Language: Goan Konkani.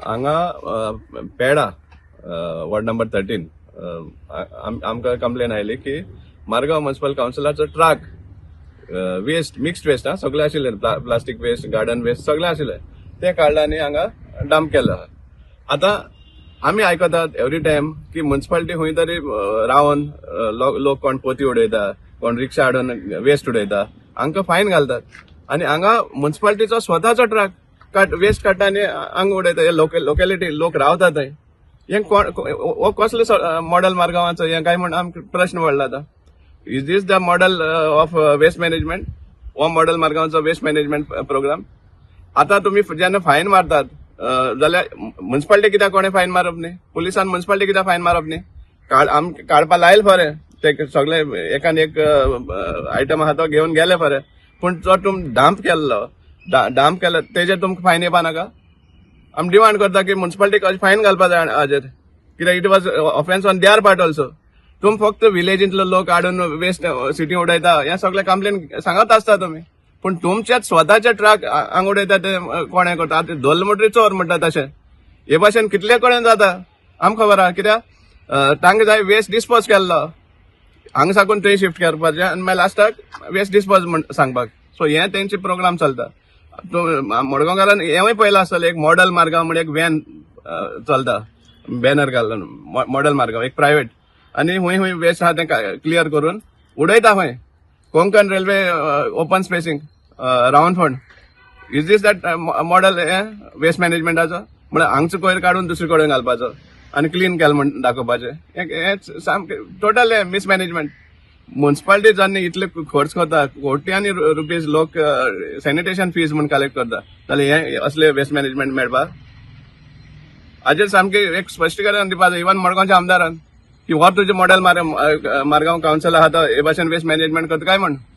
हांगा पेडा, वॉर्ड नंबर 13, आमकां कंप्लेन आयली की मारगांव म्युन्सिपल कावन्सिलाचो ट्रक वेस्ट, मिक्स्ड वेस्ट आं, सगळें आशिल्लें, प्लास्टीक वेस्ट, गार्डन वेस्ट सगळें आशिल्लें, तें काडलें आनी हांगा डंप केलें आहा. आतां आमी आयकतात एवरी टायम की मुन्सिपालिटी खंय तरी रावन लोक कोण पोती उडयता, कोण रिक्षा हाडून वेस्ट उडयता, हांकां फायन घालतात आनी हांगा मुन्सिपालिटीचो स्वताचो ट्रक वेस्ट काडटा आनी हांगा उडयता. हे लोकेलिटी लोक रावता थंय. हें कोण, हो कसलो मॉडल मारगांवाचो हें काय म्हण आमकां प्रश्न पडला. आतां is this the model of waste management? हो मॉडल मारगांवचो वेस्ट मॅनेजमेंट प्रोग्राम? आतां तुमी जेन्ना फायन मारतात जाल्यार मुन्सिपालिटी कित्याक कोणें फायन मारप न्ही? पुलिसान मुन्सिपालिटी कित्याक फायन मारप न्ही? आम काडपा लायल खरें, ते सगळे एकान एक आयटम आहा तो घेवन गेले खरें, पूण जो तुम डंप केल्लो, डंप केलो तेजेर तुमकां फायन येवपा नाका? आमी डिमांड करता की मुन्सिपालिटीक फायन घालपा जाय हाजेर, कित्याक it was offence on their part also. तुम फक्त विलेजींतलो लोक हाडून वेस्ट सिटी उडयता, हें सगळें कंप्लेन सांगत आसता तुमी, पूण तुमच्याच स्वताचे ट्रक हांगा उडयता ते कोण हें करता? आतां धरलो म्हणटरीर चोर म्हणटा तशें. हे भाशेन कितले कडेन जाता, आमकां खबर आहा. कित्याक तांकां जाय वेस्ट डिस्पोज केल्लो, हांगा साकून थंय शिफ्ट करपाचें आनी मागीर लास्टाक वेस्ट डिस्पोज म्हण सांगपाक. सो हें तेंचे प्रोग्राम चलता. मडगांवकारान हेंवूय पळयलां आसतलें, एक मॉडल मारगांव म्हण एक व्हॅन चलता, बॅनर घालून, मॉडल मारगांव, एक प्रायवेट, आनी हुंय हुंय वेस्ट आहा तें क्लियर करून उडयता खंय कोंकण रेल्वे ओपन स्पेसींग रावंड. Is this that model हें वेस्ट मॅनेजमेंटाचो? म्हळ्यार हांगचो कोयर काडून दुसरे कडेन घालपाचो आनी क्लीन केलें म्हण दाखोवपाचें, हें सामकें टोटल मिसमॅनेजमेंट. मुन्सिपालिटी जेन्ना इतले खर्च करता, कोट्यांनी रुपीज लोक सॅनिटेशन फीज म्हूण कलेक्ट करता, जाल्यार हे असले वेस्ट मॅनेजमेंट मेळपा? हाजेर सामकें एक स्पश्टीकरण दिवपा जाय इवन मडगांवच्या आमदारान की हो तुजें मॉडेल मारगांव कावन्सिल आहा तो हे भाशेन वेस्ट मॅनेजमेंट करता काय म्हण.